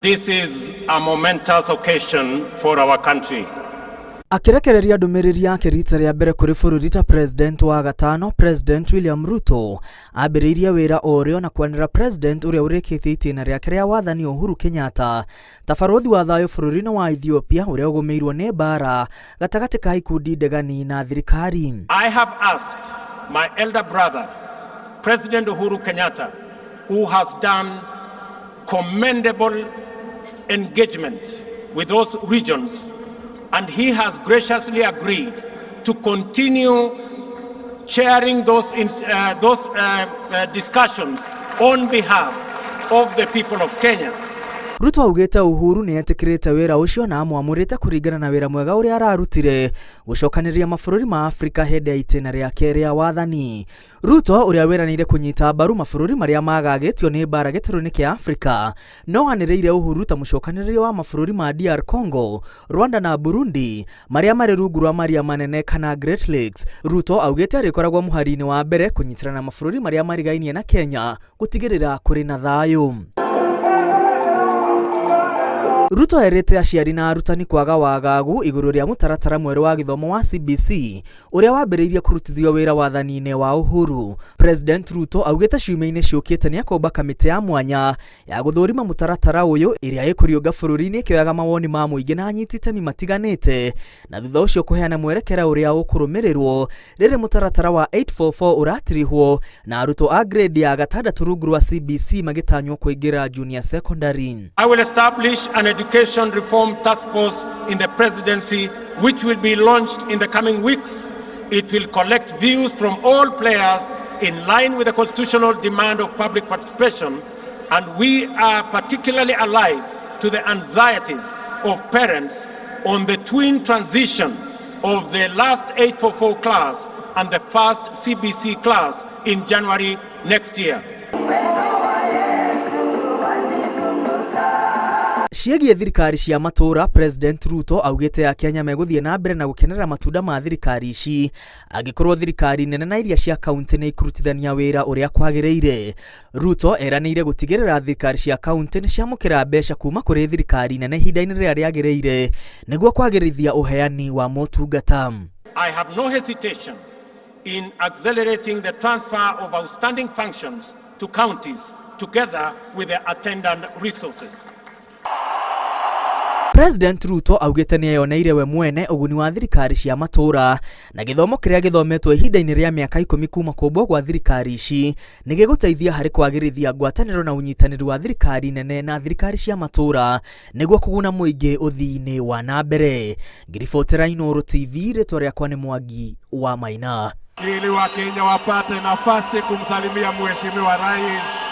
This is a momentous occasion for our country. Akĩrekereria ndũmĩrĩri yake rita rĩa mbere kũrĩ bũrũri ta President wa gatano, President William Ruto ambĩrĩirie wĩra o rĩo na kwanĩra President ũrĩa ũrĩkĩtie itĩna rĩake rĩa wathani Uhuru Kenyatta ta barũthi wa thayũ bũrũri-inĩ wa Ethiopia ũrĩa ũgũmĩirwo nĩ mbaara gatagatĩ ka ikundi ndegani na thirikari. I have asked my elder brother, President Uhuru Kenyatta, who has done commendable engagement with those regions, and he has graciously agreed to continue chairing those discussions on behalf of the people of Kenya. Ruto augĩte Uhuru nĩ etĩkĩrĩte wĩra ũcio na amwamũrĩte kũringana na wĩra mwega ũrĩa ararutire gũcokanĩrĩria mabũrũri ma Afrika hĩndĩ ya itĩna rĩake rĩa wathani. Ruto ũrĩa wĩranĩire kũnyita mbaru mabũrũri marĩa magagĩtio nĩ mbara gĩtarũ-inĩ kĩa Afrika no anĩrĩire Uhuru ta mũcokanĩrĩria wa mabũrũri ma DR Congo, Rwanda na Burundi marĩa marĩ rungu rwa maria manene kana Great Lakes. Ruto augĩte arĩkoragwo mũhari-inĩ wa mbere kũnyitana na mabũrũri marĩa marigainie na Kenya gũtigĩrĩra kũrĩ na thayũ. Ruto erĩte aciari na arutani kwaga wagagu igũrũ rĩa mũtaratara mwerũ wa gĩthomo wa CBC ũrĩa wambĩrĩirie kũrutithio wĩra wathani-inĩ wa Uhuru. President Ruto augĩte ciumia-inĩ ciũkĩte nĩ akomba kamĩtĩ ya mwanya ya gũthũrima mũtaratara ũyũ ĩrĩa ĩkũriũnga bũrũri-inĩ ĩkĩoyaga mawoni ma mũingĩ na anyiti itemi matiganĩte na thutha ũcio kũheana mwerekera ũrĩa ũkũrũmĩrĩrwo rĩrĩ mũtaratara wa 844 ũratirihwo na arutwo a grade ya gatandatũ rungu rwa CBC magĩtanywo kũingĩra junior secondary. I will establish an education reform task force in the presidency, which will be launched in the coming weeks. It will collect views from all players in line with the constitutional demand of public participation, and we are particularly alive to the anxieties of parents on the twin transition of the last 844 class and the first CBC class in January next year. Ciĩgiĩ thirikari cia matũũra, President Ruto augĩte Akenya megũthiĩ na mbere na gũkenera matunda ma thirikari ici angĩkorwo thirikari nene na iria cia kaunti nĩ ikurutithania wĩra ũrĩa kwagĩrĩire. Ruto eranĩire gũtigĩrĩra thirikari cia kaunti nĩ ciamũkĩra mbeca kuma kũrĩ thirikari nene ihinda-inĩ rĩrĩa rĩagĩrĩire nĩguo kwagĩrithia ũheani wa motungata. I have no hesitation in accelerating the transfer of outstanding functions to counties together with the attendant resources. President Ruto augĩte nĩ eyoneire we mwene ũguni wa thirikari cia matũũra na gĩthomo kĩrĩa gĩthometwo ihinda-inĩ rĩa mĩaka 10 kuma kũmbwo gwa thirikari ici nĩ gĩgũteithia harĩ kwagĩrithia ngwatanĩro na ũnyitanĩri wa thirikari nene na thirikari cia matũũra nĩguo kũguna mũingĩ ũthii-inĩ wa na mbere. Ngĩribotera Inooro TV, rĩtwa rĩakwa nĩ Mwangi wa Maina. Ili Wakenya wapate nafasi kumsalimia Mheshimiwa Rais.